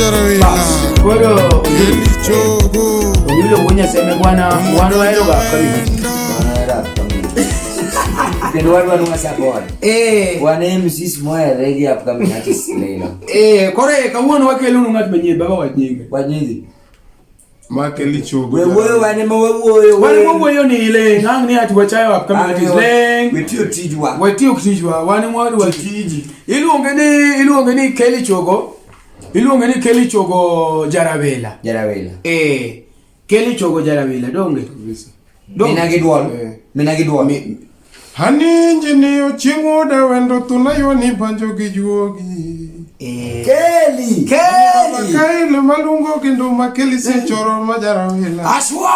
Jarawila. Bas, koro Kelly Chogo. Onyulo wuo Nyasaye bwana wan wahero ga kabisa. Kendo wadwa nwa support. Eh, Wan MCs mohere gi upcoming artists lilo. eh, koro eh, kawuono wakelonu ng'at manyien baba wach nyinge. Wanyidhi. Ma Kelly Chogo. We wuoyo wan ema wawuoyo. Wan wawuoyo ni leng, ang' ni ati wachayo upcoming artists leng. Wetiyo tijwa. Watiyo tijwa, wan wadwa Tiji. Iluonge ni Kelly Chogo. Iluonge ni Kelly Chogo Jarawela. Jarawela. Eh, Kelly Chogo Jarawela donge. Donge. Mina gi duol. Eh. Mina gi duol. Hani injini ochieng' wuoda wendo thuna ywani banjo gi juogi. Eh. Kelly. Kelly. Kailo maluongo kendo ma Kelly sechoro ma Jarawila. Aswa!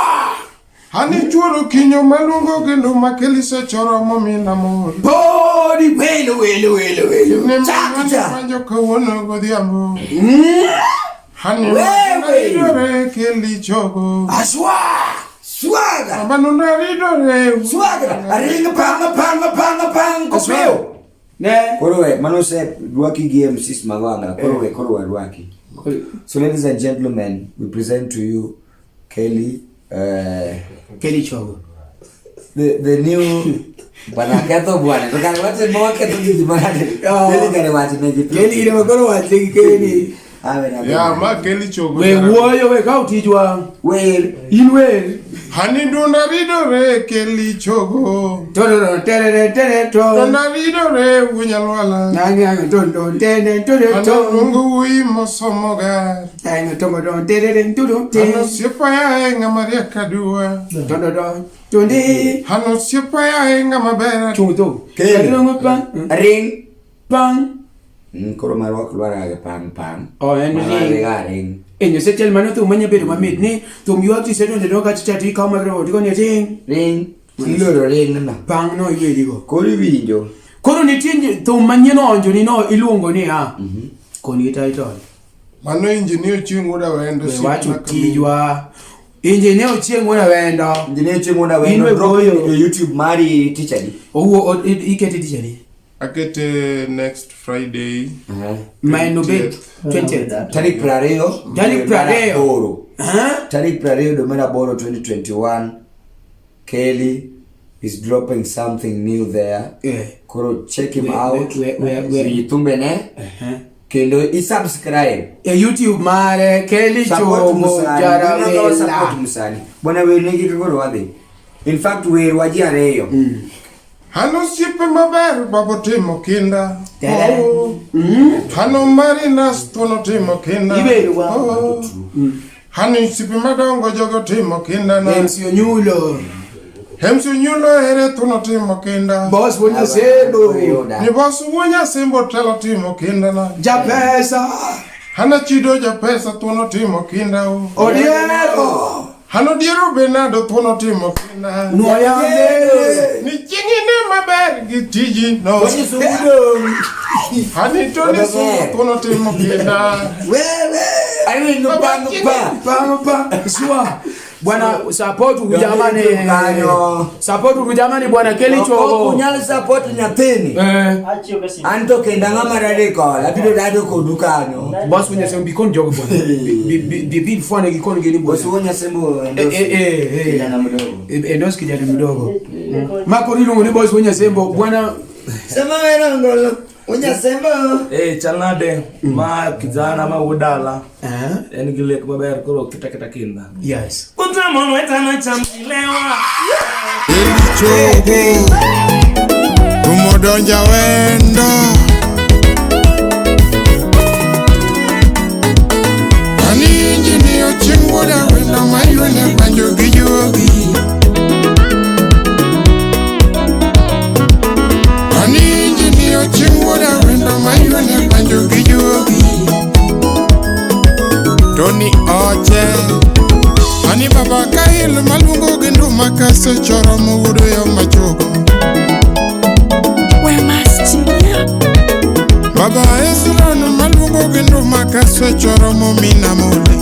Hani chuoro kinyo maluongo kendo ma Kelly sechoro momina mor. Podi welo welo welo welo. Ne Chak cha. banjo kawuono godhiambo. Hani Wewe. ridore Kelly Chogo. Aswa! Swaga. Baba nunda ridore. Swaga. Aring pang pang pang pang kopeo. Ne. Koro we mano se rwaki gi MCs magwanga. Koro we rwaki. So ladies and gentlemen, we present to you Kelly Kelly Chogo. the new bwana ketho bwana to kare wacho ma waketho gigi manade. Oh. Kelly kare wach ne ji. Kelly ine koro wach gi Kelly. Awe na. Ya ma Kelly Chogo. We wuoyo we kaw tijwa. Wer. In wer. Hani dunda ridore Kelly Chogo. Tororo terere tere to. Dunda ridore wunyalwala. Nanya tondo tere tere Ano to. luongo wuoyi mosomo gar. Nanya tondo tere tere te. Ano osiepa yaye ng'ama riek aduwa. Tondo do. Tondi. Ano osiepa yaye ng'ama ber. Chung to. Kelly. Kaluongo pang. Ring. Pang. Koro marwa ok dwar ga pang pang. Oh, en Marwa ring. ga ring. E nyose tel mano thum manya bedo mamit ni thum ywak tisedonjo do kacha cha tikawo microphone tikoni ting Ring. Iloro ring no. pang no iwerigo. Koro iwinjo. Koro nitie thum manyien oonjo ni no iluongo ni a. Koni gi title. Mano injinia Ochieng' wuod Awendo. We wacho tijwa. Injinia Ochieng' wuod Awendo. Engineer Ochieng' wuod In Awendo. we Drop goyo. e YouTube mari tich adi? Owuo ikete tich adi? Akete next Friday. Ma en obed 20th. Tarik 20. Tarik dwe mar 20. aboro. Ha? Tarik 20 dwe mar aboro 2021. Kelly is dropping something new there. Eh. Koro check him out. We- Winj thumbene. Kendo i-subscribe. E YouTube mare Kelly Support Chogo Musani. Ineno support Jarawela. Musani. Bwana wer nigi kaka wadhi. In fact wer wa ji ariyo. Hano osiepe maber babo timo kinda. Tere. Oh. Hano Marinas thuono timo kinda. Ibedo wa. Oh. Hano osiepe madongo jogo timo kinda na. MC Onyulo. MC Onyulo ere thuono timo kinda. Boss wuon Nyasembo. Yuda. Ni boss wuon Nyasembo telo timo kinda na. Japesa. Hana chido japesa thuono timo kinda o. Odiero. Hano diero Bernardo thuono timo kinda. Nwoya mbele. Ni chieng'ine maber gi tiji no. Tony Sungudo. Hani Tony Sungu thuono timo kinda. Wewe. Awinjo pang pa. Pang pang. Swa. Bwana support ujamani. Kanyo. Support ujamani bwana Kelly Ok Chogo. unyal support nyathini. Eh. Achiyo ka simu. An to kenda ng'ama radical. Abiro dado kodu kanyo. Boss wuon Nyasembo bi kon jogo bwana. Bi fwane gi kon gini Boss bwana. wuon Nyasembo Eh, endosi. eh, eh, eh. Kijana mdogo. Endos kijana mdogo. Mako iluongo ni boss wuon Nyasembo bwana. Sema wero ngolo. Unyasembo. Eh, chal nade ma kijana ma wuod dala Eh? en gi lek maber koro kita kita kinda Yes. Kutamolwetanochamilewa Kelly Chogo. Kumodonja wendo. Ani injinia Ochieng' wuod Awendo maywene banjo gi juogi. Ani injinia Ochieng' wuod Awendo maywene banjo gi juogi. Tony Oche. Ani baba Kail maluongo gi nduma kasechoro mowuodo yo machogo. Baba Ezron maluongo gi nduma kasechoro momina mole.